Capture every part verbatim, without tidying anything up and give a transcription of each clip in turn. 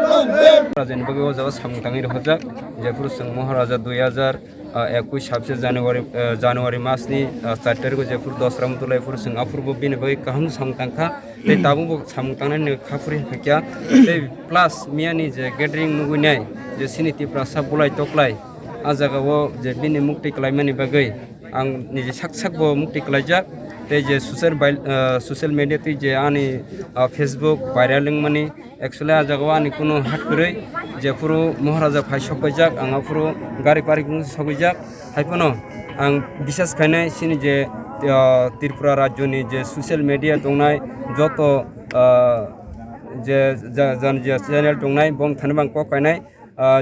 Rajani bagwi o jaga samung tangwi rohorjak, jephuru chwng Moharaja dui hajar ekush sabse January, ah, January masni, ah, char tarikho jephuru dosra mutulai phuru chwng aphuru bo bini bagwi kaham samung tangkha, tei tabuk bo samung tangnani kha phuri phaikya, tei plus miyani je gathering nugwi nai je chini Tiprasa bulai toklai, ah jaga o je bini mukti kwlaimani bagwi ang niji sak sak bo mukti kwlaijak, tei je social bai-, ah, social media twi je ani, ah, Facebook viral wngmani, actually ah jaga o ani kunu hat kwrwi, jephuru Moharaja phai sokpaijak, ang aphuru gari parking sogwijak, haiphano ang bisas khainai chini je, ah, Tripura rajyoni je social media tongnai joto, ah, je ja-, jan-, je channel tongnai bong thani bang kok kainai, ah,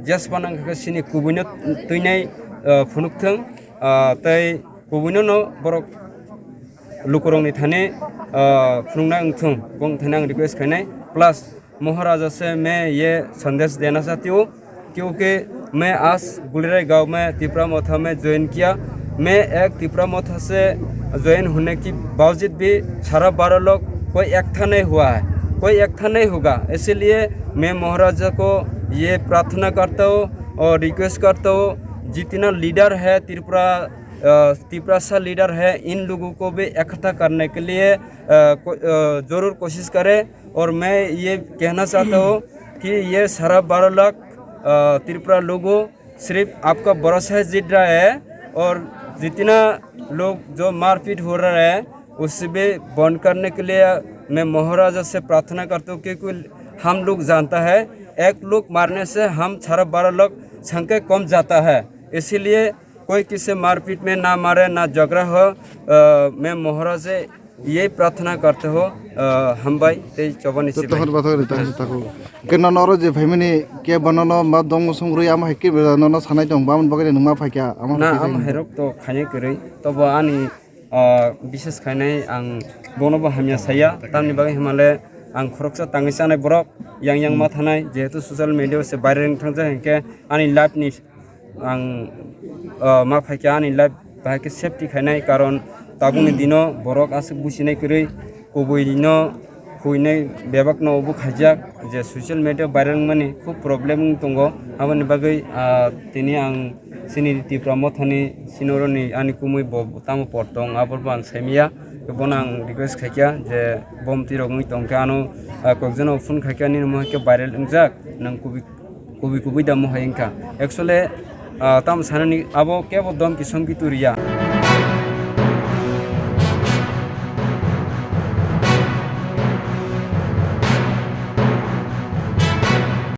jesphano wngkha khe chini kubuino twinai, ah, phunukthwng, ah, tei kubuinono borok lukurokni thani, ah, phunukna wngthwng, bong thani ang request khainai. Plus, Maharaja se main ye sandesh dena chahti hu, kyunki main aaj Gulirai gaon mein Tipra Motha mein join kiya. Main ek Tipra Motha se join hone ki bawajood bhi sara baro log koi ek tha nahi hua hai, koi ek tha nahi hoga. Isiliye main Maharaja ko ye prarthana karta hu aur request karta hu, jitna leader hai Tripura, ah, Tiprasa leader hai, in logo ko bhi ekhatta karne ke liye, ah, ko-, ah, zarur koshish kare. और मैं ये कहना चाहता हूँ कि ये सारा बारह लाख, अ, त्रिपुरा लोगों सिर्फ आपका भरोसा है जीत रहा है, और जितना लोग जो मारपीट हो रहा है उससे भी बंद करने के लिए मैं महाराजा से प्रार्थना करता हूँ, क्योंकि हम लोग जानता है एक लोग मारने से हम सारा बारह लाख संख्या कम जाता है, इसीलिए कोई किसी मारपीट में ना मारे, ना झगड़ा हो। अ, मैं महाराज से यही प्रार्थना करते हो। अ, हम भाई तेज चौबन इसी भाई। Tohon bathok ri tang tako. Ke nono oro je phaimani ke bonono ma dong song rui ama hai ke nono sanai tong bamon bagwi nung ma phaikya ama Na, hai ke ama hai rok to khani kwrwi. Tobo ani, ah, bishes khainai ang bono bo hamya saya. Tamni bagwi himale ang khoroksa tangwi chanai borok yang yang ma thanai, jehetu social media se viral wng thangjak hinkhe ani life ni ang, ah, ma phaikha ani life bahai khe safety khainai, karon tabukni dino borok aswk businai kwrwi kubui no huinai bebak no obo khaijak je social media viral wngmani khub problem wng tongo. Aboni bagwi, ah, tini ang chini Tipra Mothani sinoroni ani kumui bo tamo por tong abo bo ang saimaya, bono ang request khaikha je bom tirok wngwi tongkhe ano, ah, kokjano phone khaikha nini mohai khe viral wngjak nang kubui kubui kubui da mohai wngkha. Actually, ah, tamo sanani abo kebo dom kisom ki turiya.